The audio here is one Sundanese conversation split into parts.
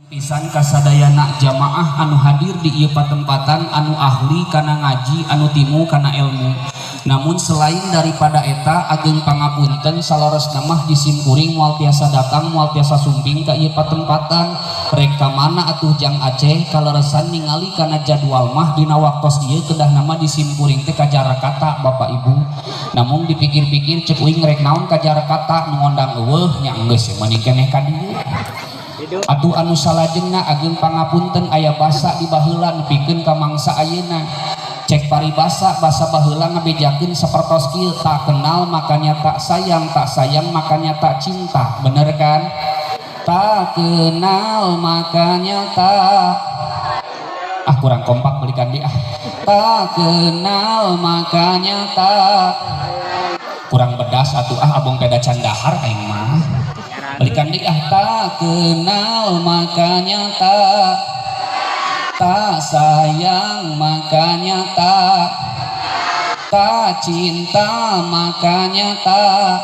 Pisan kasadayana jamaah anu hadir di ieu patempatan, anu ahli kana ngaji, anu timu kana ilmu. Namun selain daripada eta, ageng pangapunten, saleresna mah jisim kuring moal tiasa datang, moal tiasa sumping ka ieu patempatan. Rek ka mana atuh Jang Aceh? Kaleresan ningali kana jadwal mah dina waktos ieu kedah nama jisim kuring teh ka Jakarta, Bapak Ibu. Namun dipikir-pikir, cek uing, rek naon ka Jakarta, nu ngondang euweuh. Nya geus mending keneh ka dieu atuh. Anu salajengna, ageng pangapunten, aya basa di baheula nepikeun ka mangsa ayeuna. Cek paribasa, basa baheula ngabejakeun sapertos kieu: "Tak kenal makanya tak sayang, tak sayang makanya tak cinta." Bener kan? Tak kenal makanya tak, ah, kurang kompak, balikan di ah. Tak kenal makanya tak, kurang bedas atuh ah, abong peda can dahar aing mah. Balikan di ah. Tak kenal makanya tak, tak sayang makanya tak, tak cinta makanya tak.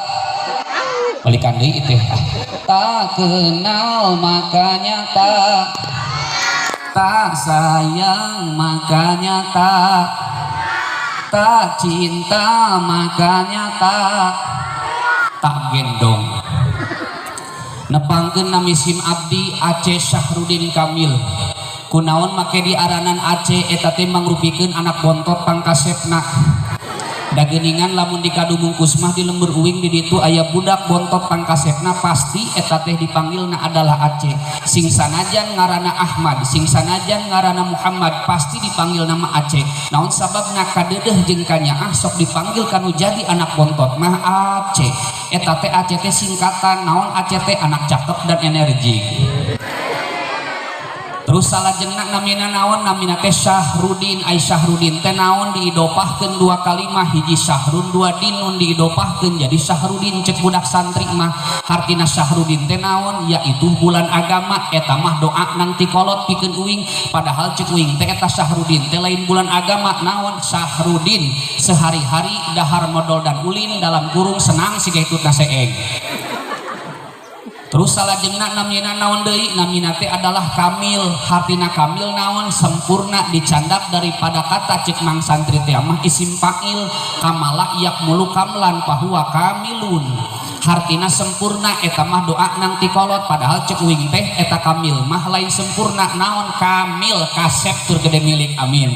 Balikan deui itu ah. Tak kenal makanya tak, tak sayang makanya tak, tak cinta makanya tak, tak gendong. Nepangkeun nami sim abdi Aceh Syahrudin Kamil. Kunaon make diaranan Aceh? Eta teh mangrupikeun anak bontot pangkasepna. Da geuningan lamun di Kadumungkus mah, di lembur uing di ditu aya budak bontot pangkasepna, pasti eta teh dipanggilna adalah Aceh. Sing sanajan ngaranna Ahmad, sing sanajan ngaranna Muhammad, pasti dipanggil nama Aceh. Naon sababna? Kadeudeuh jeung kanyaah sok dipanggil kanu jadi anak bontot mah Aceh. Eta teh Aceh teh singkatan naon? Aceh teh anak cakep dan energik. Terus salajengna namina naon? Namina teh Syahrudin. Ai Syahrudin teh naon? Diidopahkeun dua kalimah, hiji Syahrun, dua Dinun, diidopahkeun jadi Syahrudin. Cek budak santri mah hartina Syahrudin teh naon? Yaitu bulan agama. Eta mah doa nang ti kolot pikeun uing, padahal cek uing teh eta Syahrudin teh lain bulan agama. Naon? Syahrudin sehari-hari dahar modol dan ulin, dalam kurung senang siga hitutna seeng. Terus salajengna namina naon deui? Namina teh adalah Kamil. Hartina kamil naon? Sempurna. Dicandak daripada kata, cek mang santri teh mah, isim fa'il, kamala yakmulu kamlan fahuwa kamilun, hartina sempurna. Eta mah doa nang ti kolot, padahal cek uing teh eta kamil mah lain sempurna. Naon? Kamil kasep tur gede milik, amin.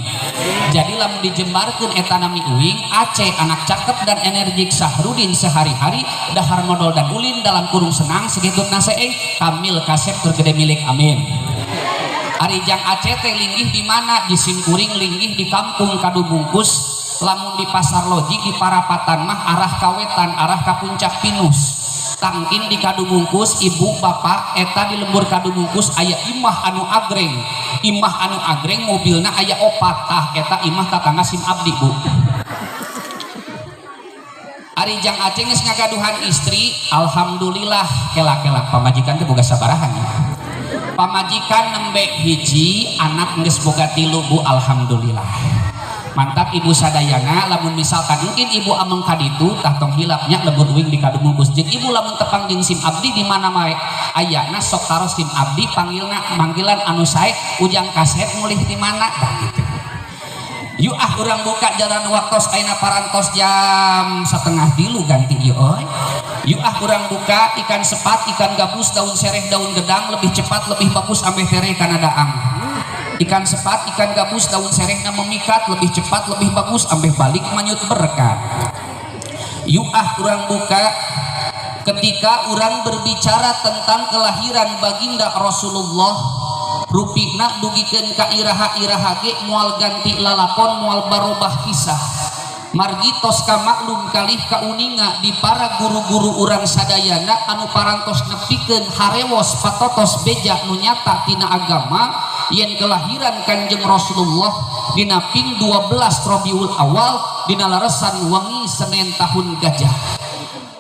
Jadi lamun dijembarkeun eta nami uing Aceh anak cakep dan energik, Sahrudin sehari-hari dahar modol dan ulin, dalam kurung senang segitu naseeng, Kamil kasep tur gede milik, amin. Ari Jang Aceh teh linggih di mana? Jisim kuring linggih di kampung Kadubungkus. Lamun di Pasar Loji, di parapatan mah arah kawetan, arah ka Puncak Pinus. Tangkin di Kadubungkus, ibu bapak, eta di lembur Kadubungkus aya imah anu agreng, imah anu agreng, mobilna aya opat. Tah, eta imah tatangga sim abdi, Bu. Ari Jang Aceh geus ngagaduhan istri, alhamdulillah. Kela-kela, pamajikan teh boga sabaraha nya? Pamajikan nembe hiji, anak geus boga tilu, Bu, alhamdulillah. Mantap. Ibu sadayana, lamun misalkan mungkin ibu ameng kaditu, tah tong hilapnya lembur uing di Kadumungkus. Jeung ibu lamun tepang jeung sim abdi di mana mae ayana, sok taros sim abdi, panggilna manggilan anu sae, "Ujang Kasep mulih di mana?" Tah gitu. Yuk ah, urang buka jalan waktos ayeuna parantos jam 2.30 ganti ieu euy. Yuk ah, urang buka ikan sepat, ikan gabus, daun sereh, daun gedang, lebih cepat, lebih bagus, ambeh tereh kana daang. Ikan sepat, ikan gabus, daun serehna memikat, lebih cepat, lebih bagus, ambeh balik manyut berkat. Yuk ah, urang buka ketika urang berbicara tentang kelahiran baginda Rasulullah, rupina dugikeun ka iraha-iraha ge moal ganti lalakon, moal barobah kisah. Margi tos kamaklum kalih kauninga di para guru-guru urang sadayana anu parantos nepikeun harewos patotos beja nu nyata tina agama, yen kelahiran Kanjeng Rasulullah dina ping 12 Rabiul Awal, dina laresan wengi Senin tahun gajah.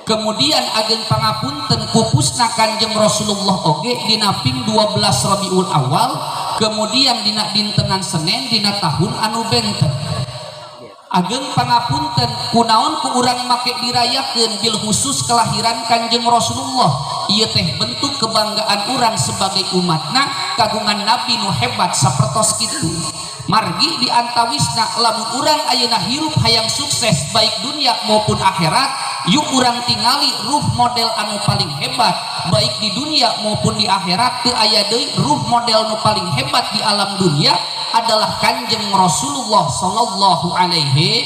Kemudian ageng pangapunten, pupusna Kanjeng Rasulullah oge dina ping 12 Rabiul Awal, kemudian dina dintenan Senin, dina tahun anu benten. Ageng pangapunten kunaon ku urang make dirayakeun bil khusus kelahiran Kanjeng Rasulullah. Ieu teh bentuk kebanggaan urang sebagai umatna kagungan nabi nu hebat sapertos kitu. Margi di antawisna lamun urang ayeuna hirup hayang sukses baik dunia maupun akhirat, yuk urang tingali ruh model anu paling hebat baik di dunia maupun di akhirat. Teu aya deui ruh model nu paling hebat di alam dunia adalah Kanjeng Rasulullah sallallahu alaihi.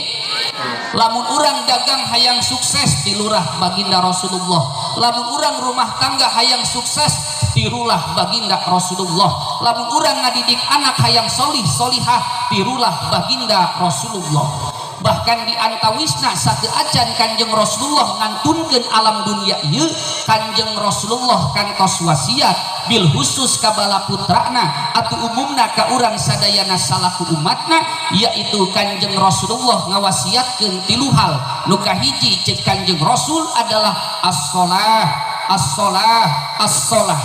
Lamun urang dagang hayang sukses, tilulah baginda Rasulullah. Lamun urang rumah tangga hayang sukses, tirulah baginda Rasulullah. Lamun urang ngadidik anak hayang solih solihah, tirulah baginda Rasulullah. Bahkan di antawisna satu acan Kanjeng Rasulullah ngantunkeun alam dunia ieu, Kanjeng Rasulullah kantos wasiat bil khusus ka bala putrana atau umumna ka urang sadayana salaku umatna, yaitu Kanjeng Rasulullah ngawasiatkeun tilu hal. Nu kahiji ceuk Kanjeng Rasul adalah as-shalah, as-shalah, as-shalah.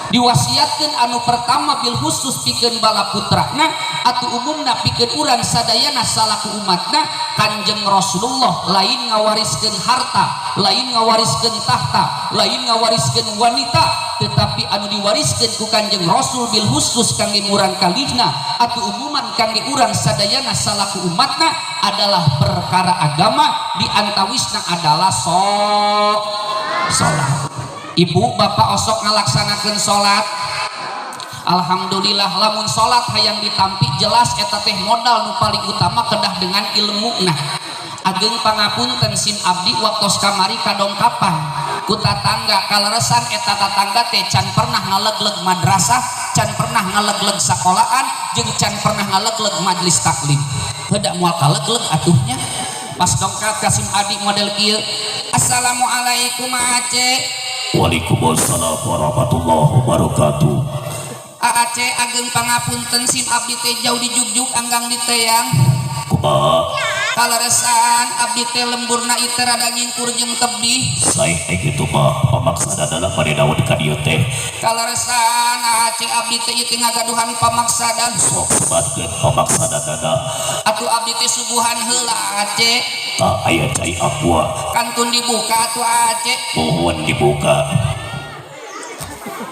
Diwasiatkeun anu pertama bil khusus pikeun bala putrana atau umumna pikeun urang sadayana salaku umatna, Kanjeng Rasulullah lain ngawariskeun harta, lain ngawariskeun tahta, lain ngawariskeun wanita, tetapi anu diwariskeun ku Kanjeng Rasul bil khusus kangge murang kalihna atau umuman kangge urang sadayana salaku umatna adalah perkara agama, di antawisna adalah salat. Ibu bapak osok ngalaksanakeun salat. Alhamdulillah lamun salat hayang ditampi jelas eta teh modal nu paling utama kedah dengan ilmu. Nah, ageng pangapunten sim abdi waktos kamari kadongkapan ku tatangga, kaleresan eta tatangga teh can pernah ngalegleg madrasah, can pernah ngalegleg sekolahan, jeung can pernah ngalegleg majelis taklim. Heuda moal kalegleg atuhnya. Pas dongkap ka sim abdi model kieu, "Assalamualaikum Aceh." Waalaikumsalam warahmatullahi wabarakatuh. Aace, ageng pangapunten sim abdi teh jauh di jugjug anggang di teang. Kumaha? Kaleresan abdi teh lemburna ieu teh rada nyingkur jeung tebih. Sae eh kitu mah pamaksana dalam bade naon ka dieu teh? Kaleresan Aace, abdi teh ieu teh ngagaduhan pamaksadan. Sok sebatkeun pamaksadanana. Atuh abdi teh subuhan heula, Aace. Tak aya cai aqua. Kantun dibuka atuh, Aace. Mohon dibuka.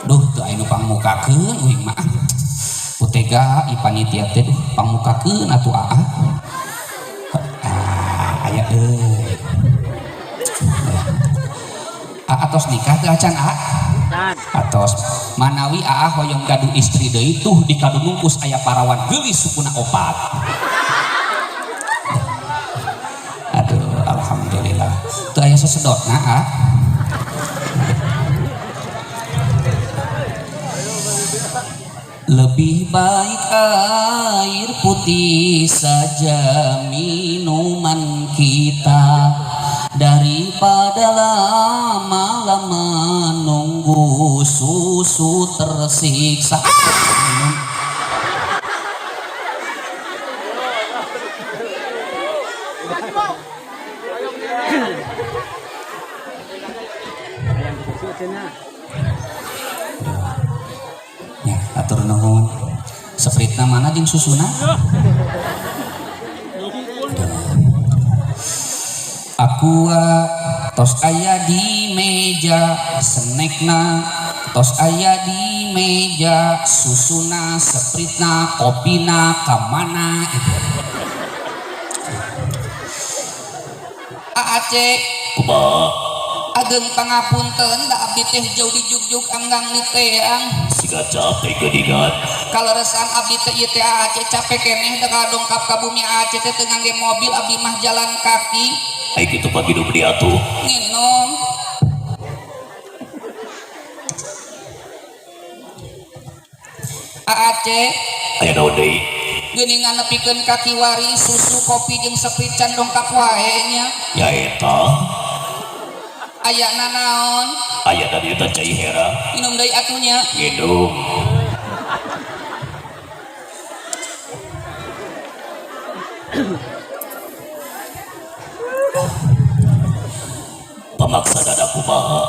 Duh, teu aya nu pangmukakeun uing mah. Putega i panitia teh, duh, pangmukakeun atuh aa. Ah, aya euy. Aa tos nikah teu acan, aa? Atos. Manawi aa hoyong gaduh istri deui, tuh di Kadunungkus aya parawan geulis sukuna opat. Aduh, alhamdulillah. Teu aya sesedotna, aa. Lebih baik air putih saja minuman kita daripada lama-lama nunggu susu tersiksa. Minum. Ya, atur nuhun. Sepritna mana jeung susuna? Aqua tos aya di meja, snekna tos aya di meja, susuna, sepritna, kopina, kamana itu. Aace. Kumaha? Ageng pangapunten da abdi teh jauh di jugjug anggang di teang. Siga capek geuningan. Kaleresan abdi teh ieu teh Aace capek keneh da dongkap ka bumi Aace teh teu ngangge mobil, abdi mah jalan kaki. Ai kitu mah minum di atuh. Nginum. Aace. Aya naon deui? Geuningan nepikeun ka kiwari susu kopi jeung seprit can dongkap wae nya. Ya eta. Ayana naon? Ayana dieu teh cai hera. Minum deui atuh nya. Nginum. Pamaksadan kumaha?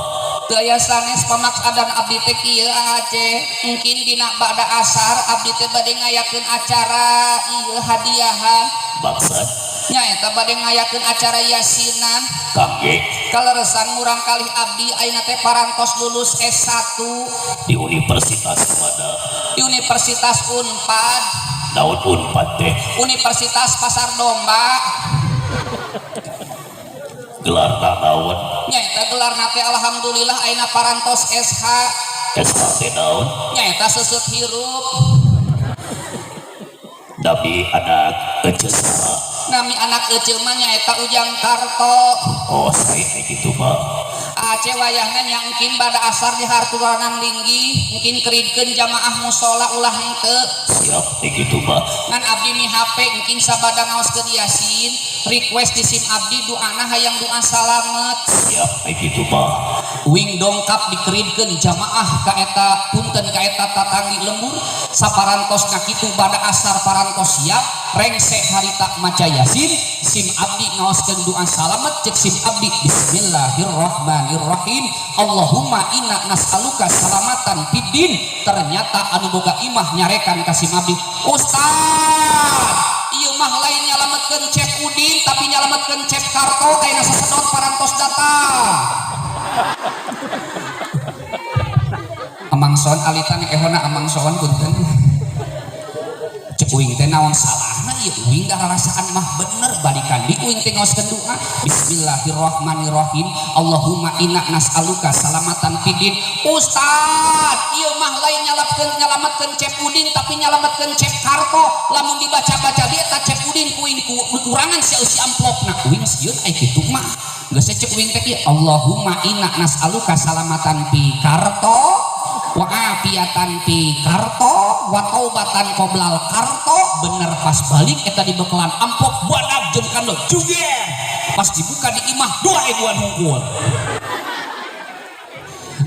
Teu aya sanes pamaksadan abdi teh kieu Aace. Mungkin dina ba'da asar abdi teh bade ngayakeun acara ieu hadiahan. Maksad? Nyaeta bade ngayakeun acara yasinan. Kangge kaleresan murang kalih abdi ayeuna teh parantos lulus S1 di universitas mana? Di Universitas Unpad. Naon Unpad teh? Universitas Pasar Domba. Gelarna naon? Nyaeta gelarna teh alhamdulillah ayeuna parantos SH. SH teh naon? Nyaeta seuseut hirup. Nami anak ece saha? Nami anak ece mah nyaeta Ujang Karto. Oh, sae kitu mah. Aceh wayahna nya engkin bada asar di harturanan linggih engkin keridkeun jamaah musola ulah henteu. Siap teh kitu mah. Ngan abdi mi HP engkin sabada ngaoskeun yasin request di sim abdi doana hayang doa salamet. Siap teh kitu mah. Uing dongkap dikeridkeun jamaah ka eta punten ka eta tatanggi lembur saparantos na kitu bada asar parantos siap rengse harita maca yasin sim abdi ngaoskeun doa salamet cek sim abdi bismillahirrahmanirrahim Allahumma inna nas'aluka salamatan fiddin. Ternyata anu boga imah nyarekan ka sim abdi, Ustaz ieu mah lain nyalametkeun Cep Udin tapi nyalametkeun Cep Karto ayeuna sasedot parantos datang. Amang son alitan ehona amang son punten. Cek uing teh naon salahna ieu uing da rarasaan mah bener balikan di uing teh ngaoskeun doa bismillahirrahmanirrahim Allahumma inna nas'aluka salamatan fiddin. Ustaz ieu mah lain nyalametkeun Cep Udin tapi nyalametkeun Cep Karto lamun dibaca-baca di eta Cep Udin ku uing kurangan sia eusi amplopna uing sieun ai kitu mah geus cek uing teh kieu Allahumma inna nas'aluka salamatan fi Karto wa afiatan fi Karto wa taubatan qoblal Karto. Bener pas balik eta dibekelan amplop badag jeung kandel juger pas dibuka di imah 2000-an hungkul.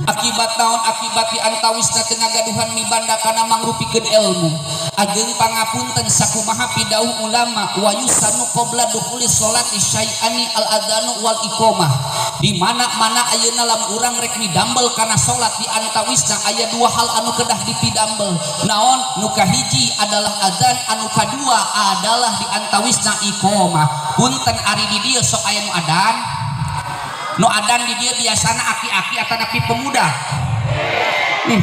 Akibat naon? Akibat diantawisna teu ngagaduhan mibanda kana mangrupikeun ilmu. Ageung pangapunten sakumaha pidauh ulama wa yusanu qabla dukhuli sholati syai'ani al adzanu wal iqamah. Di mana-mana ayeuna lamun urang rek midambel kana salat diantawisna aya dua hal anu kedah dipidambel. Naon? Nu kahiji adalah adzan, anu kadua adalah diantawisna iqamah. Punten ari di dieu sok aya nu adan. Nu adan di dieu biasana aki-aki atanapi pemuda.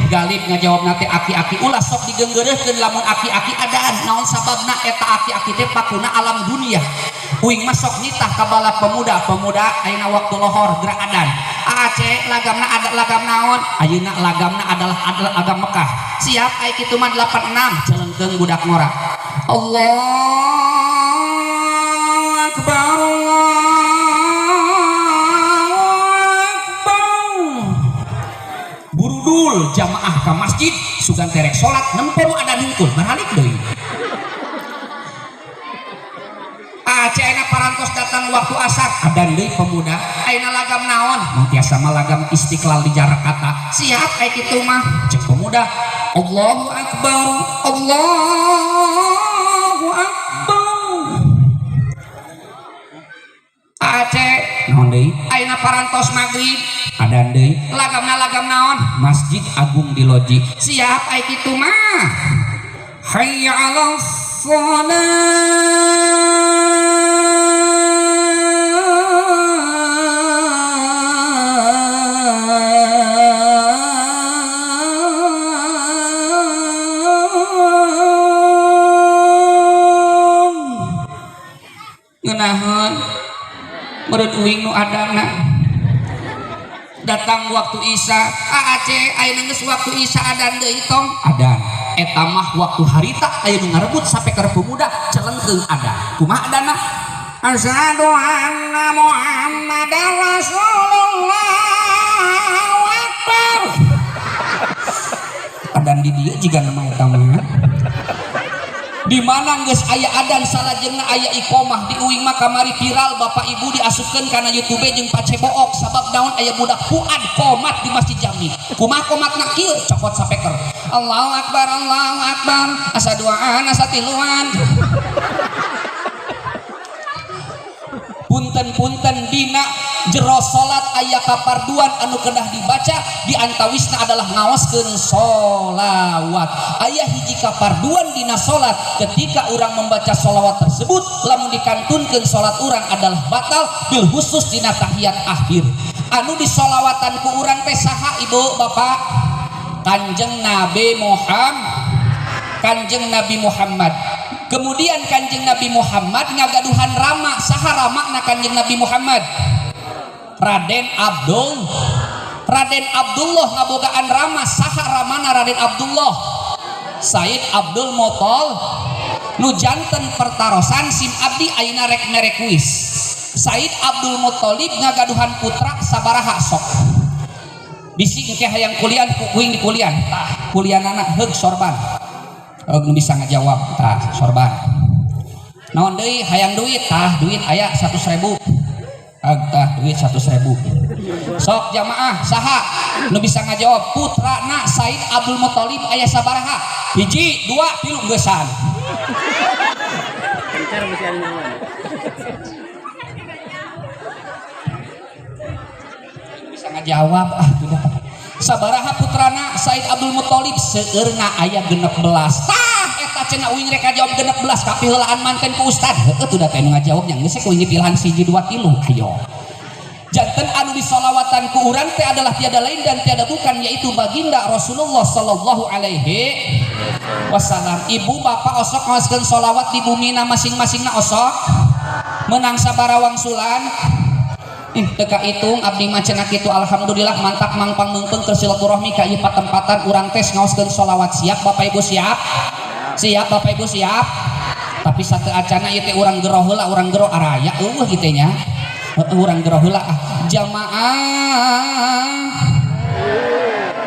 Galib ngajawab nate aki-aki ulah sok digeunggeureuhkeun lamun aki-aki adan. Naon sababna eta aki-aki teh pakuna alam dunia. Uing mah sok nitah ka bala pemuda, pemuda ayeuna waktu lohor gerak adan. Aceh lagamna ada lagam naon? Ayeuna lagamna adalah lagam Mekah. Siap ai kitu mah 86 celengkeung budak ngora. Allahu akbar Burudul jamaah ka masjid sugan terek salat nempo nu adan hungkul baralik deui. Aceh ayeuna parantos datang waktu asar adan deui pemuda ayeuna lagam naon? Mun tiasa mah lagam Istiqlal di Jakarta. Siap ai kitu mah cek pemuda Allahu akbar Allahu akbar. Aceh naon deui? Ayeuna parantos magrib adan deui lagamna lagam naon? Masjid Agung di Loji. Siap ai kitu mah hayya 'alas shalah. Ngeunaheun meureun uing nu adana datang waktu Isya Aceh ayeuna geus waktu Isya adan deui tong adan eta mah waktu harita aya nu ngarebut sapeker pemuda celengkeung adan kumaha adana asyhadu anna Muhammadar Rasulullah akbar adan di dieu jiga nama eta mah di mana geus aya adan salajengna aya iqamah di uing mah kamari viral bapak ibu diasupkeun kana YouTube jeung pacebook sabab naon aya budak fuad qomat di Masjid Jami kumaha qomatna kieu cokot sapeker Allahu akbar Allahu akbar asa duaan asa tiluan. Punten-punten, dina jero salat aya kaparduan anu kedah dibaca, di antawisna adalah ngaoskeun sholawat. Aya hiji kaparduan dina salat, ketika urang membaca sholawat tersebut, lamun dikantunkeun salat urang adalah batal, bil khusus dina tahiyat akhir. Anu disolawatan ku urang teh saha, ibu bapak? Kanjeng Nabi Muhammad, Kanjeng Nabi Muhammad. Kemudian Kanjeng Nabi Muhammad ngagaduhan rama. Saha rama na Kanjeng Nabi Muhammad? Raden Abdul, Raden Abdullah ngabogaan rama. Saha ramana Raden Abdullah? Said Abdul Motol. Nu janten pertarosan sim abdi ayeuna rek mere kuis, Said Abdul Muthalib ngagaduhan putra sabaraha? Sok bisi engke hayang kuliah ku kuing di kuliah. Tah, kuliahanana heug sorban. Heug nu bisa ngajawab, tah sorban. Naon deui? Hayang duit? Tah, duit aya 100.000. Heug, tah duit 100.000. Sok jamaah, saha nu bisa ngajawab putrana Said Abdul Muthalib aya sabaraha? Hiji, dua, tilu, geusan. Pencar mesti ada nyawa. Bisa ngajawab ah tidak. Sabaraha putrana Said Abdul Muthalib? Seueurna aya 16. Tah eta cenah uing rek ngajawab 16 kapiheulaan manten ku ustad. Heueuh tuh da teh nu ngajawabnya geus kuing pilihan siji, dua, tilu. Ayo, janten anu disolawatan ku urang teh adalah tiada lain dan tiada bukan yaitu baginda Rasulullah sallallahu alaihi wasallam. Ibu bapak osok ngaoskeun solawat di bumina masing-masingna? Osok menang sabaraha wangsulan? Ih, teu kahitung abdi mah cenah kitu. Alhamdulillah, mantap mangpang meungpeung keur silaturahmi ka ieu patempatan urang tes ngaoskeun solawat. Siap Bapak Ibu? Siap? Siap Bapak Ibu? Siap. Tapi satu acana ieu teh urang gero heula, urang gero araya eueuh kitu nya. Heueuh, urang gero heula ah. Jamaah.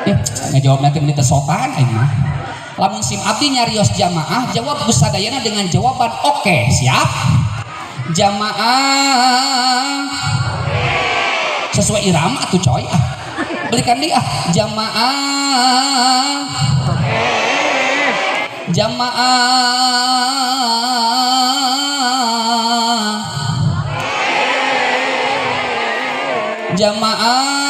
Ih, ngajawab nanti menit sopan aing mah. Lamun sim abdi nyarios jamaah, jawab ku sadayana dengan jawaban oke. Siap? Jamaah, sesuai irama tuh coy ah. Belikan di ah. Jamaah, jamaah, jamaah.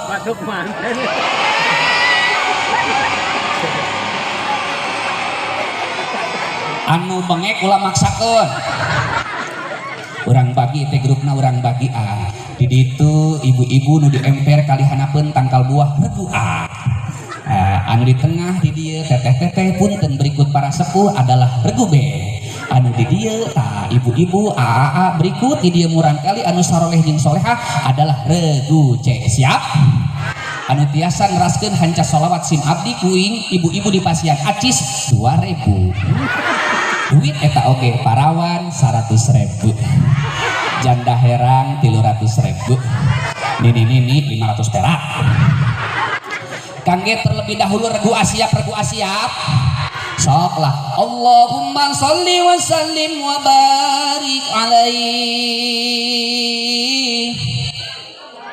Masuk manten. Anu bengek ulah maksakeun. Urang bagi teh grupna, urang bagi ah. Di ditu ibu-ibu nu di emper kali hanapeun tangkal buah regu ah. Ah, anu di tengah di dieu teteh-teteh punten berikut para sepuh adalah regu B. Anu di dieu tah ibu-ibu AAA berikut di dieu murang kali anu saroleh jeung solehah adalah regu C. Siap? Anu tiasa neraskeun hanca sholawat sim abdi kuing ibu-ibu di pasian acis 2000. Duit eta oge parawan 100.000, janda herang 300.000, nini nini 500 perak. Kangge terlebih dahulu regu A, siap? Regu A siap? Sok lah. Allahumma sholli wa sallim wa barik alaihi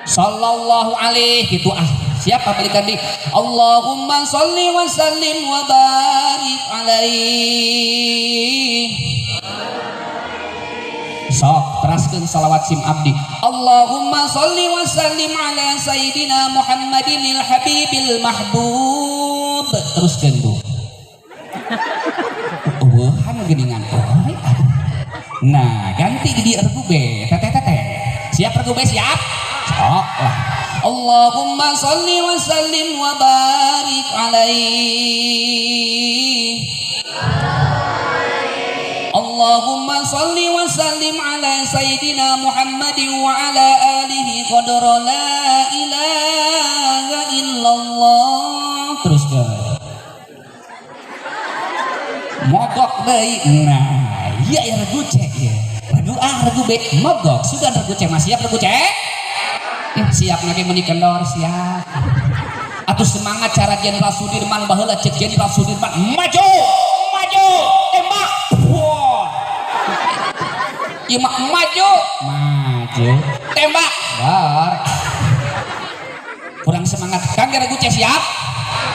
sallallahu alaihi gitu ah. Siapa balikan di Allahumma sholli wa sallim wa barik alaihi. Sok teraskeun salawat sim abdi. Allahumma sholli wa sallim ala sayyidina Muhammadinil habibil mahbub. Teruskeun tuh. Eueuhan geuningan. Oh, aduh. Nah, ganti di regu B. Teteh teteh. Siap regu B? Siap? Sok lah. Allahumma sholli wa sallim wa barik alaihi. Allahumma sholli wa sallim ala sayyidina Muhammadin wa ala alihi qadra la ilaha illallah. Terus ke mogok deui. Nah, iya ya regu C ya. Regu A, regu B, mogok. Sudah regu C, masih siap regu C? Siap lagi meni kendor, siap. Atuh semangat cara Jenderal Sudirman baheula, cek Jenderal Sudirman maju maju tembak. Wah. Ieu mah maju maju tembak dar. Kurang semangat. Kang regu C siap?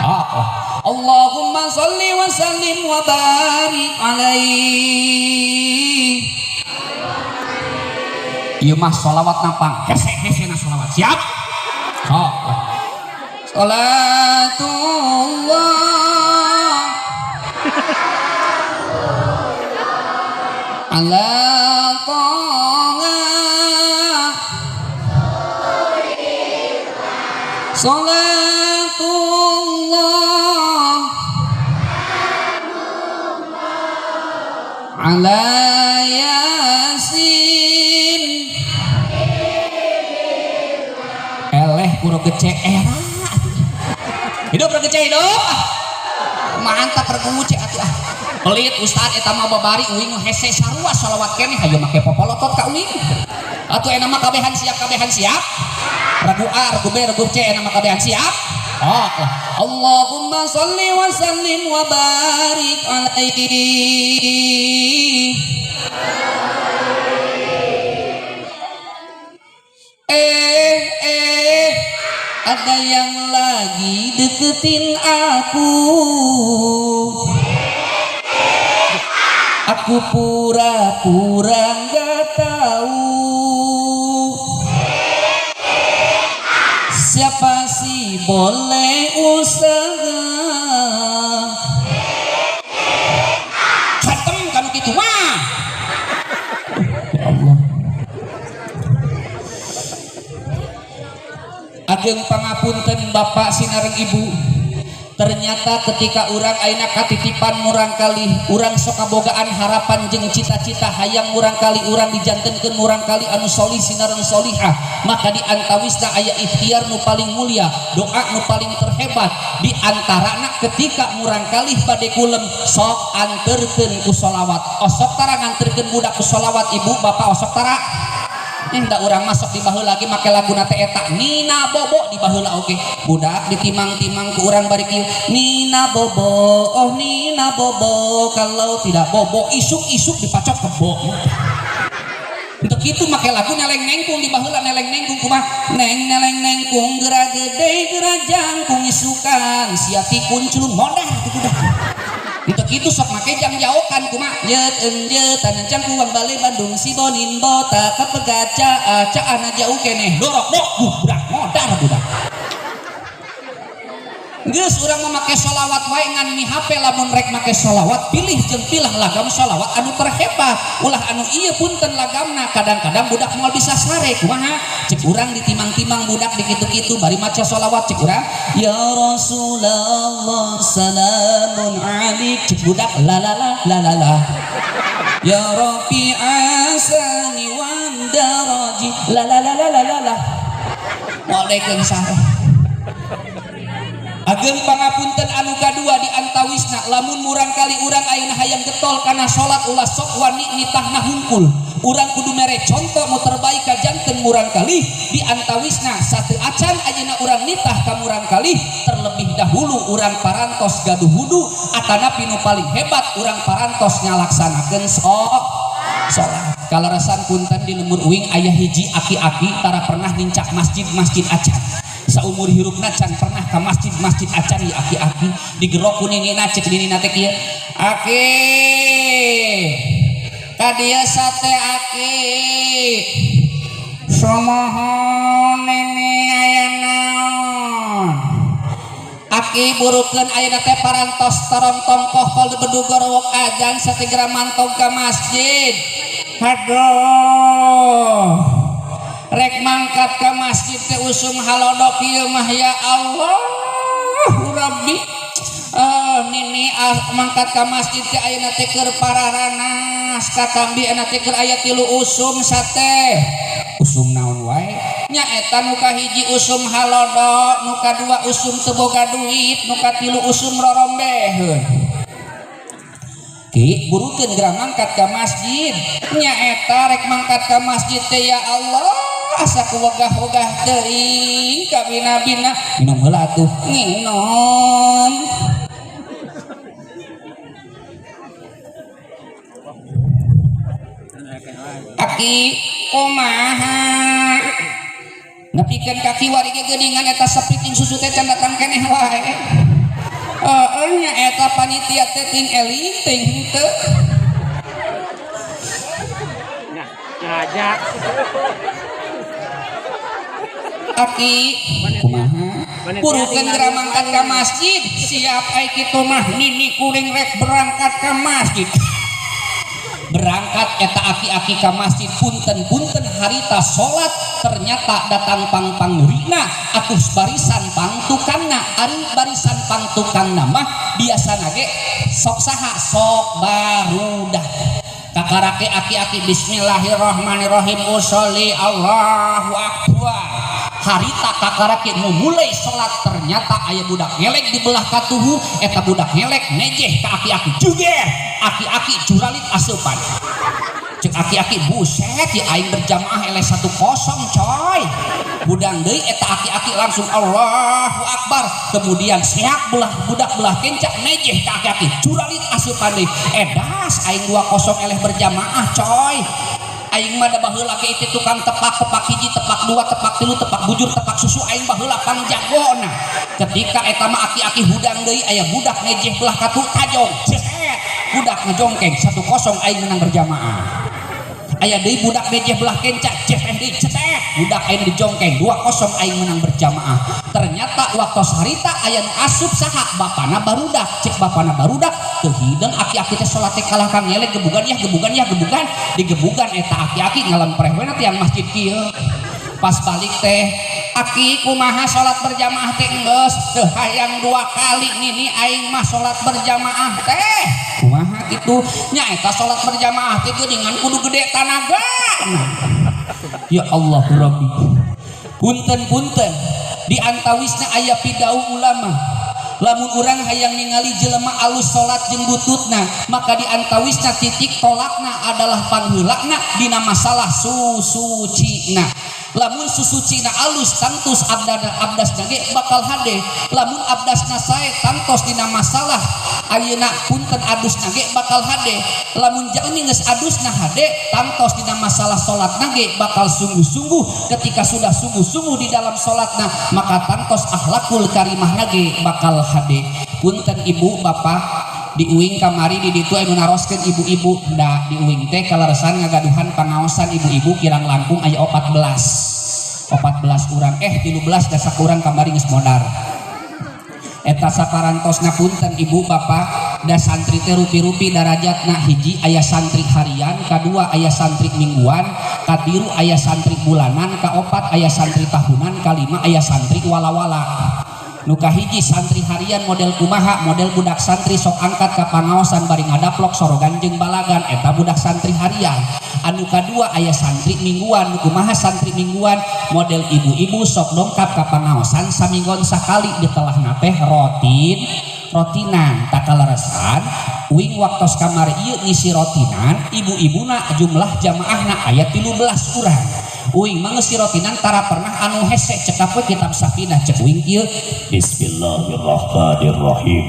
Oh, oh. Allahumma sholli wa sallim wa barik alaihi. Ieu mah sholawat napang hese-hese na sholawat. Siap? Sok. Sholatullah ala taha sholatullah ala yasin. Eleh pura gece era hidup gece hidup mantap regu atuh ah. Pelit ustad eta mah babari uing hese sarua sholawat keneh hayu make popolotot ka uing. Atuh enak mah kabehan siap, kabehan siap. Regu A, regu B, regu C enak mah kabehan siap. Oh, Allahumma sholli wa sallim wa barik alaihi. Ada yang lagi deketin aku. Aku pura-pura nggak tahu. Siapa sih boleh usaha. Hatem kamu gitu mah. Ya Allah. Ageng pangapunten bapak sinareng ibu. Ternyata ketika urang ayeuna katitipan murangkalih, urang sok kabogaan harapan jeung cita-cita hayang murangkalih urang dijantenkeun murangkalih anu solih sinareng solihah, maka di antawisna aya ikhtiar nu paling mulia, doa nu paling terhebat. Di antarana ketika murangkalih bade kulem sok anterkeun ku sholawat. Osok tara nganterkeun budak ku sholawat ibu bapak osok tara. Nda urang masuk di baheula lagi make laguna teh eta Nina Bobo di baheula oge. Budak ditimang-timang ku urang bari kieu Nina Bobo, oh Nina Bobo, kalau tidak bobo isuk-isuk dipacok kebo. Untuk itu make lagu neleng nengkung di baheula neleng nengkung kumaha? Neng neleng nengkung geura gede geura jangkung isukan sia tikun culun modar tuh budak. Untuk itu sok make jang jaokan kumaha? Nyeut enjeut tanah cangkuang bale Bandung si Bonin bota kapegaca caana jauh keneh dorok dok budak modar budak. Geus urang mah make sholawat wae ngan mi HP lamun rek make sholawat pilih jeung pilah lagam sholawat anu terhebat ulah anu ieu punten lagamna kadang-kadang budak moal bisa sare kumaha cek urang ditimang-timang budak dikitu-kitu bari maca sholawat cek urang ya Rasulullah salamun alik cek budak la la la la la la ya Rabbi asani wan daraji la la la la la la la moal dekeun sare. Ageng pangapunten anu kadua di antawisna lamun murangkali urang ayeuna hayang getol kana salat ulah sok wani nitahna hungkul. Urang kudu mere contoh nu terbaik ka janten murangkalih di antawisna satu acan ayeuna urang nitah ka murangkalih terlebih dahulu urang parantos gaduh wudu atanapi nu paling hebat urang parantos ngalaksanakeun salat. Kaleresan punten di lembur uing aya hiji aki-aki tara pernah nincak masjid-masjid acan. Saumur hirupna can pernah ka masjid-masjid acan ieu aki-aki digerok ku ninina cek ninina teh kieu aki ka dieu sate aki somohon nini aya naon aki burukeun ayeuna teh parantos torong tongkoh kol bedug gorowok ajan sategra mantog ka masjid aduh rek mangkat ka masjid teh usum halodok ieu mah ya Allah Rabbi nini mangkat ka masjid teh ayeuna teh keur pararanas katambi ayeuna teh keur aya 3 usum sate usum naon wae nya eta nu kahiji usum halodok nu kadua usum teu boga duit nu katilu usum rorombeheun. Ki burukeun geura mangkat ka masjid nya eta rek mangkat ka masjid teh ya Allah Asa kuwegah-wegah teuing kabina-bina. Minum heula atuh. Nginom. Aki kumaha? Nepikeun kaki wari ge geuningan eta sepi ting susu teh can datang keneh wae. Heeh nya eta panitia teh ting eling ting henteu. Ngajak. Aki kumaha? Burukeun geura mangkat ka masjid. Siap ai kitu mah nini kuring rek berangkat ka masjid. Berangkat eta aki-aki ka masjid punten-punten harita salat ternyata datang pang-pangrina atuh barisan pangtukangna ari barisan pangtukangna mah biasana ge sok saha sok barudak kakarake aki-aki bismillahirrahmanirrahim usolli Allahu akbar harita kakarake nu mulai salat ternyata aya budak ngelek di belah katuhu eta budak ngelek nejeh ka aki-aki juger aki-aki juralit asupan cek aki-aki buset ya aing berjamaah eleh 1-0 coy budang deui eta aki-aki langsung Allahu akbar kemudian seak belah budak belah kencak nejeh ka aki-aki juralit asupan deui edas aing 2-0 eleh berjamaah coy aing mah da baheula ke itu tukang tepak tepak hiji tepak dua tepak tilu tepak bujur tepak susu aing baheula pangjagona ketika eta mah aki-aki hudang deui aya budak nejeh belah katu tajong ceset budak ngejongkeng 1-0 aing menang berjamaah aya deui budak nejeh belah kencak ceset deui ceset budak aing dijongkeng 2-0 aing menang berjamaah ternyata waktu harita aya nu asup saha bapana barudak cek bapana barudak teu hideung aki-aki teh salat teh kalah ka ngelek gebugan ya gebugan ya gebugan digebugan eta aki-aki ngalempreh we na tiang masjid kieu pas balik teh aki kumaha salat berjamaah teh geus teu hayang 2 kali nini aing mah salat berjamaah teh kumaha kitu nya eta salat berjamaah teh geuningan kudu gede tanaga ya Allah Rabbi punten-punten di antawisna aya pidauh ulama lamun urang hayang ningali jelema alus salat jeung bututna maka di antawisna titik tolakna adalah pangheulana dina masalah susucina lamun susucina alus tangtus abdasna ge bakal hade lamun abdasna sae tangtos dina masalah ayeuna punten adusna ge bakal hade lamun jalmi geus adusna hade tangtos dina masalah salatna ge bakal sungguh-sungguh ketika sudah sungguh-sungguh di dalam salatna maka tangtos akhlakul karimahna ge bakal hade punten ibu bapak di uing kamari di ditu anu naroskeun ibu-ibu da di uing teh kaleresan ngagaduhan pangaosan ibu-ibu kirang langkung aya 14 urang 13 da sakurang kamari geus modar eta saparantosna punten ibu bapak da santri teh rupi-rupi darajatna hiji aya santri harian kadua aya santri mingguan katilu aya santri bulanan kaopat aya santri tahunan kalima aya santri wala-wala nu kahiji santri harian model kumaha model budak santri sok angkat ka pangaosan bari ngadaplok sorogan jeung balagan eta budak santri harian anu kadua aya santri mingguan nu kumaha santri mingguan model ibu-ibu sok dongkap ka pangaosan saminggon sakali ditelahna teh rotinan takaleresan uing waktos kamari ieu ngisi rotinan ibu-ibuna jumlah jamaahna aya 13 urang uing mah ngisi rotinan tara pernah anu hese cekap we kitab Safinah cek uing ieu Bismillahirrahmanirrahim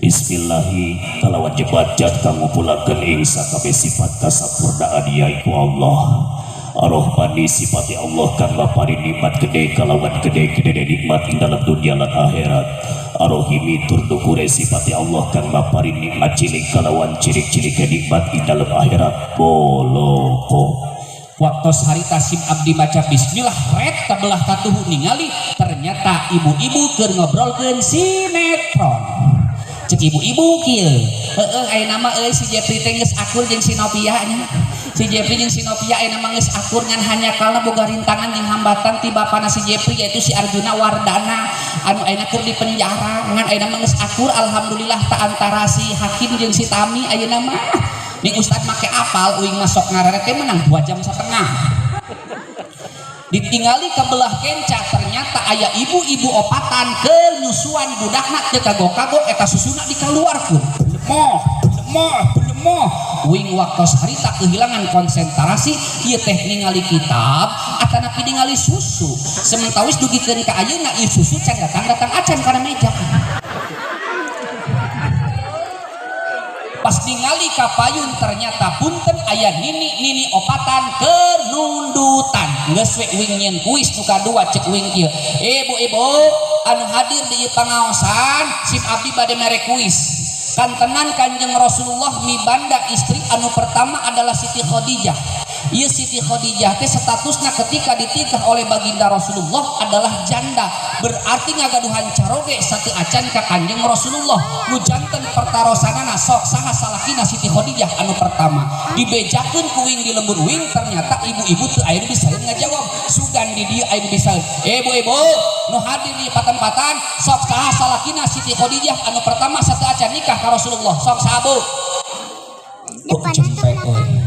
Bismillahi kalawan jebat jat kangupulakeun ing sakabeh sifat kasampurnaan yaiku Allah Ar-Rahmani sifati Allah kang maparin nikmat gede kalawan gede-gede nikmat ing dalam dunia lan akhirat Ar-Rahimi tur dukure sifati Allah kang maparin nikmat cilik kalawan cilik-cilik nikmat ing dalam akhirat boloko waktu harita sim abdi maca bismillah ret kabelah katuhu ningali ternyata ibu-ibu keur ngobrolkeun sinetron cek ibu-ibu kieu heueuh ayeuna mah euy si Jepri teh geus akur jeung si Novia nya si Jepri jeung si Novia ayeuna mah geus akur ngan hanya kalna boga rintangan jeung hambatan ti bapana si Jepri yaitu si Arjuna Wardana anu ayeuna keur di penjara ngan ayeuna mah geus akur alhamdulillah ta antara si Hakim jeung si Tami ayeuna mah ning ustad make apal uing mah sok ngareret teh menang 2,5 jam ditingali ke belah kenca ternyata aya ibu-ibu opatan ke nyusuan budakna teu kagok-kagok eta susuna dikaluarkeun moh moh Moh uing waktos harita kehilangan konsentrasi ieu teh ningali kitab atanapi ningali susu. Sementawis dugikeun ka ayeuna ieu susu can datang-datang acan kana meja. Pas ningali ka payun ternyata punten aya nini-nini opatan kenundutan. Geus we uing nyieun kuis nu kadua cek uing kieu. Ibu-ibu anu hadir di ieu pangaosan sim abdi bade mere kuis. Kantenan Kanjeng Rasulullah mibanda istri anu pertama adalah Siti Khadijah. Ieu Siti Khadijah teh statusna ketika ditikah oleh baginda Rasulullah adalah janda, berarti ngagaduhan caroge satu acan ka Kanjeng Rasulullah. Nu janten pertarosanana sok saha salakina Siti Khadijah anu pertama. Dibejakeun ku uing di lembur uing ternyata ibu-ibu teu aya nu bisa ngajawab. Sugan di dieu aya nu bisa. Ibu-ibu nu hadir di patempatan sok saha salakina Siti Khadijah anu pertama satu acan nikah ka Rasulullah. Sok saha bu? Oh, cempek euy.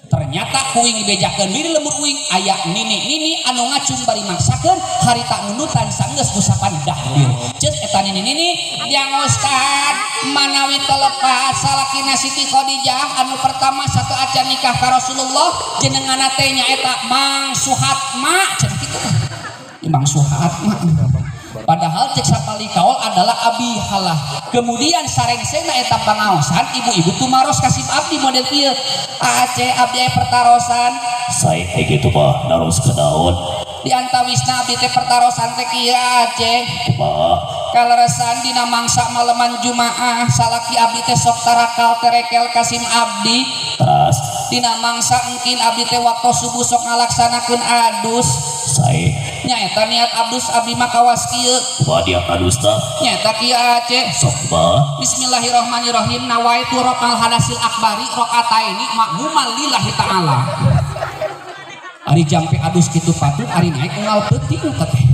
Ternyata kuing dibejakeun di lembur uing aya nini-nini anu ngacung bari maksakeun harita nundutan sanggeus usapan dahdir. Ceuk eta nini-nini yang ustad manawi telepas salakina Siti Khadijah anu pertama satu acan nikah ka Rasulullah jenengana teh nyaeta Mang Suhatma cenah kitu. Mang Suhatma. Padahal cek sapali kaol adalah Abi Halah. Kemudian sarengsena eta pangaosan ibu-ibu tumaros kasih abdi model kieu. Aceh abdi aya pertarosan. Sae kayak gitu mah naros ke daun. Di antawisna abdi teh pertarosan teh kieu Aceh. Kumaha? Kaleresan dina mangsa maleman Jumaah salaki abdi teh sok tarakal terekel kasim abdi. Teras Dina mangsa engkin abdi teh waktu subuh sok ngalaksanakeun adus. Sae Nyaeta niat adus abdi mah kawas kieu. Kumaha dia adusna? Nyaeta kieu Aceh. Sok kumaha? Bismillahirrahmanirrahim nawaitu raf'al hadasil akbari rakaataini makmuman lillahi ta'ala. Ari jampe adus kitu patut ari naik unggal peuting teh.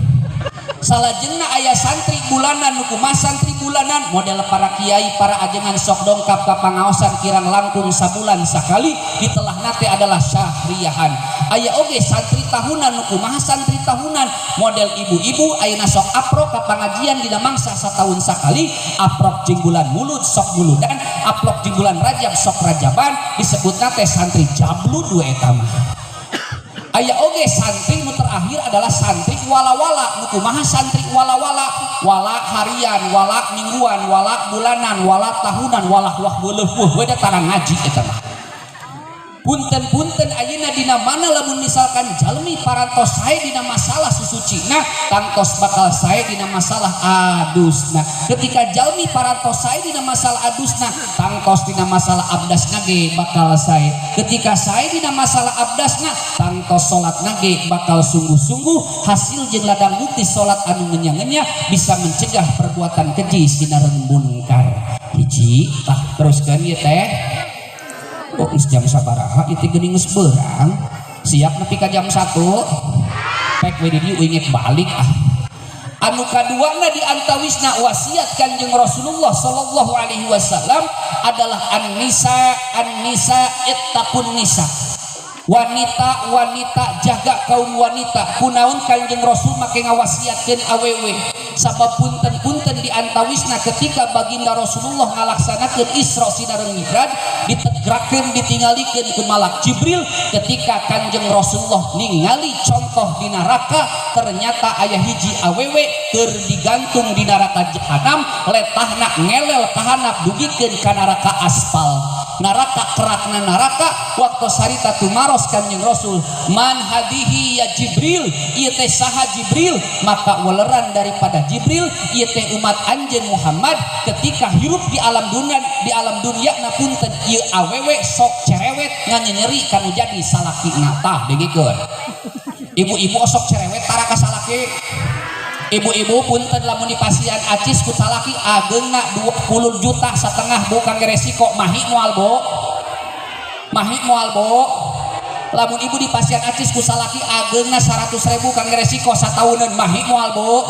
Salajengna aya santri bulanan nu kumaha santri bulanan model para kiai para ajengan sok dongkap ka pangaosan kirang langkung sabulan sakali ditelahna teh adalah syahriyahan. Aya oge santri tahunan nu kumaha santri tahunan model ibu-ibu ayeuna sok aprok ka pangajian dina mangsa sataun sakali aprok jeung bulan mulud sok muludan aprok jeung bulan rajab sok rajaban disebutna teh santri jablud we eta mah. Aya oge santri nu terakhir adalah santri wala-wala nu kumaha santri wala-wala wala harian wala mingguan wala bulanan wala tahunan wala wah weuleuh we da tarang ngaji eta mah. Punten-punten ayeuna dina mana lamun misalkan jalmi parantos sae dina masalah susucina tangtos bakal sae dina masalah adusna. Ketika jalmi parantos sae dina masalah adusna tangtos dina masalah abdasna ge bakal sae. Ketika sae dina masalah abdasna tangtos salatna ge bakal sungguh-sungguh hasil jeung ladang bukti salat anu ngenyang-ngenyah bisa mencegah perbuatan keji sinareng munkar. Hiji tah teruskeun ieu teh. Oh, geus jam sabaraha ieu teh geuning geus beurang. Siap nepi ka jam 1. Pek we di dieu uing balik ah. Anu kaduana di antawisna wasiat Kanjeng Rasulullah sallallahu alaihi wasallam adalah an-nisa an-nisa ittaqun nisa. Wanita wanita jaga kaum wanita. Kunaon Kanjeng Rasul make ngawasiatkeun awewe. Sabab punten-punten di antawisna ketika baginda Rasulullah ngalaksanakeun Isra sinareng Mi'raj ditegrakeun ditingalikeun ku Malak Jibril ketika Kanjeng Rasulullah ningali contoh di neraka ternyata aya hiji awewe keur digantung di neraka jahanam letahna ngelel kahanap dugikeun ka neraka aspal. Neraka kerakna neraka waktu sarita tumaros Kanjeng Rasul man hadihi ya Jibril ieu teh saha Jibril maka weleran daripada Jibril ieu teh umat anjeun Muhammad ketika hirup di alam dunia di alam dunia na punten ieu awewe sok cerewet nganyenyeri kanu jadi salakina tah dengikeun. Ibu-ibu sok cerewet tara ka salaki. Ibu-ibu punten lamun dipasian acis ku salaki ageungna 20 juta setengah bu kangge resiko mahi moal bu mahi moal bu lamun ibu dipasian acis ku salaki ageungna 100.000 kangge resiko satauneun mahi moal bu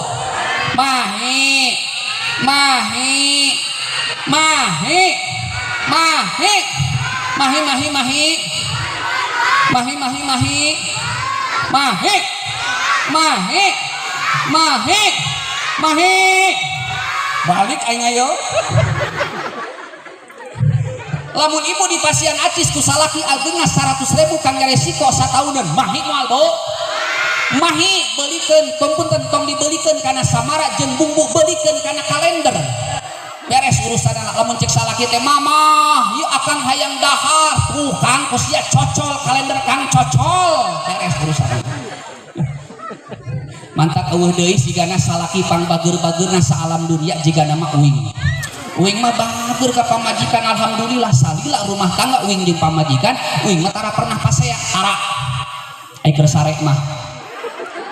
mahi mahi mahi mahi mahi mahi mahi mahi mahi mahi mahi mahi mahi mahi balik aing ayo. Lamun ibu dipasihan acis ku salaki ageungna 100 ribu kangge resiko sataunan, mahi moal, Bu? Mahi. Belikeun, tong, punten, tong dibelikeun kana samara jeung bumbu, belikeun kana kalender, beres urusan anak. Lamun cek salaki teh, "Mama, ieu akang hayang dahar," tuh Kang, ku sia cocol kalender, Kang, cocol, beres urusan. Mantak euweuh deui sigana salaki pang bager-bageurna saalam dunia jigana mah uing. Uing mah bager ka pamajikan, alhamdulillah. Salila rumah tangga uing jeung pamajikan, uing mah tara pernah pasea, tara. Ai keur sare mah,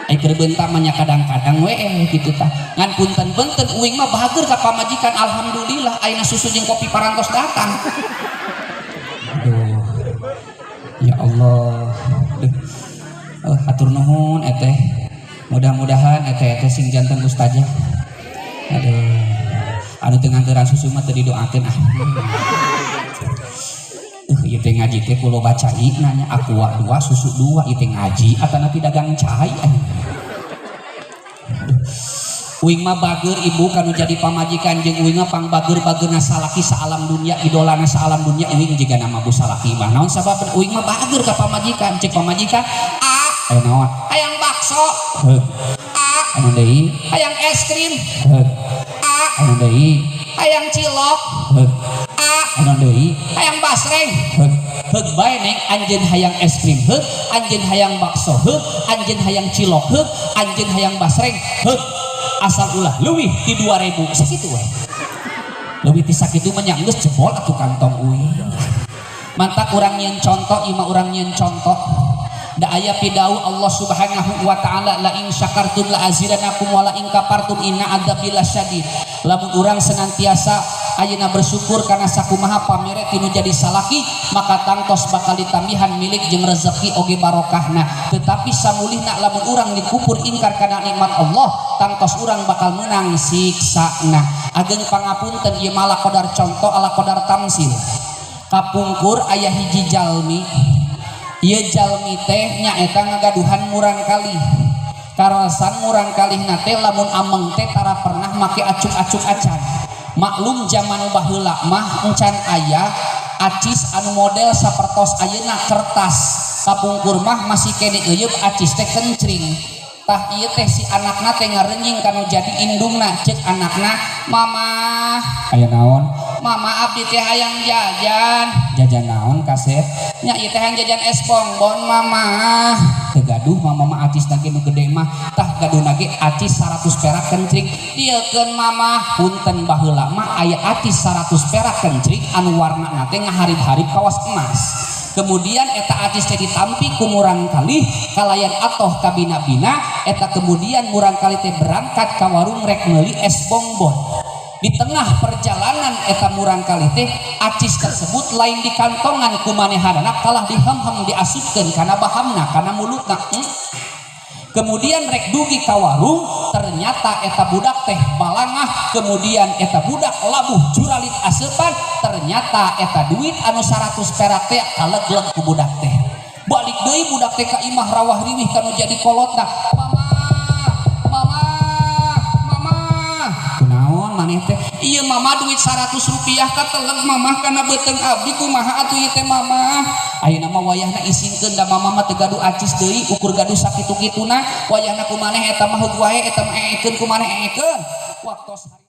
ai keur beunta mah nya kadang-kadang we kitu tah. Ngan punten-punten, uing mah bager ka pamajikan, alhamdulillah. Ayeuna susu jeung kopi parantos datang. Aduh, ya Allah. Duh. Oh, hatur nuhun eteh, mudah-mudahan eteh eteh sing janten ustazah. Aduh, anu teu nganteran susu mah teu didoakeun ah. Ieu teh ngaji teh kulo bacai nanya aqua dua, susu dua. Ieu teh ngaji atanapi dagang cai? Uing mah bager, ibu, kanu jadi pamajikan jeung uing mah pang bager-bagerna salaki saalam dunia, idolana saalam dunia uing jiga nama bu salaki mah. Naon sababna? Uing mah bager ka pamajikan. Cek pamajikan, "A, aya naon?" "Hayang bakso." Heug. "A, anu deui?" "Hayang es krim." Heug. "A, anu deui?" "Hayang cilok." Heug. "A, anu deui?" "Hayang basreng." Heug. "Heug bae, Neng. Anjeun hayang es krim heug, anjeun hayang bakso heug, anjeun hayang cilok heug, anjeun hayang basreng heug, asal ulah leuwih ti 2000." Sakitu we. Leuwih ti sakitu mah nya geus jebol atuh kantong uing. Mantak urang nyieun contoh ieu mah, urang nyieun contoh. Da aya pidawuh Allah Subhanahu wa taala, "La in syakartum la azidanakum wa la in kafartum inna adzabi lasyadid." Lamun urang senantiasa ayeuna bersyukur karena sakumaha pamere tinu jadi salaki, maka tangtos bakal ditambihan milik jeung rezeki oge barokahna. Tetapi samulihna lamun urang dikufur ingkar kana nikmat Allah, tangtos urang bakal menang siksana. Ageng pangapunten, ieu mah ala kodar contoh, ala kodar tamsil. Kapungkur aya hiji jalmi. Ieu jalmi teh nyaeta ngagaduhan murang kalih. Karaosan murang kalihna teh lamun ameng teh tara pernah make acuk-acuk acan. Maklum zaman baheula mah encan aya acis anu model sapertos ayeuna kertas. Kapungkur mah masih kene euyeub acis teh kencring. Tah, ieu teh si anakna teh ngarenjing kanu jadi indungna. Cek anakna, "Mama." "Aya naon?" "Mama, abdi teh hayang jajan." "Jajan naon, kasep?" "Nya ieu teh hayang jajan es bonbon, Mama." "Teu gaduh mama mah acis ge nu gede mah." "Tah, gaduhna ge acis 100 perak kencring, dieukeun Mama." Punten, baheula mah aya acis 100 perak kencring anu warnana teh ngaharip-harip kawas emas. Kemudian eta acis teh ditampi ku murang kalih kalayan atoh kabina-bina eta. Kemudian murang kalih teh berangkat ka warung rek meuli es bongbon. Di tengah perjalanan eta murang kalih teh acis tersebut lain di kantongan ku manehanana, kalah dihem-hem, diasupkeun kana bahamna, kana mulutna. Kemudian rek dugi ka warung, ternyata eta budak teh balangah. Kemudian eta budak labuh juralit aseupan. Ternyata eta duit anu 100 perak teh kalegleg ku budak teh. Balik deui budak teh ka imah, rawah riwih kanu jadi kolotna, "Mama, Mama, Mama." "Kunaon maneh teh?" "Iya Mama, duit 100 rupiah kateleg, Mama, kana beuteung abdi. Kumaha atuh ieu teh, Mama? Ayeuna mah wayahna isingkeun, da Mama mah teu gaduh acis deui, ukur gaduh sakitu-kituna. Wayahna ku maneh eta mah heug wae, eta mah eekeun ku maneh, eekeun." Waktos.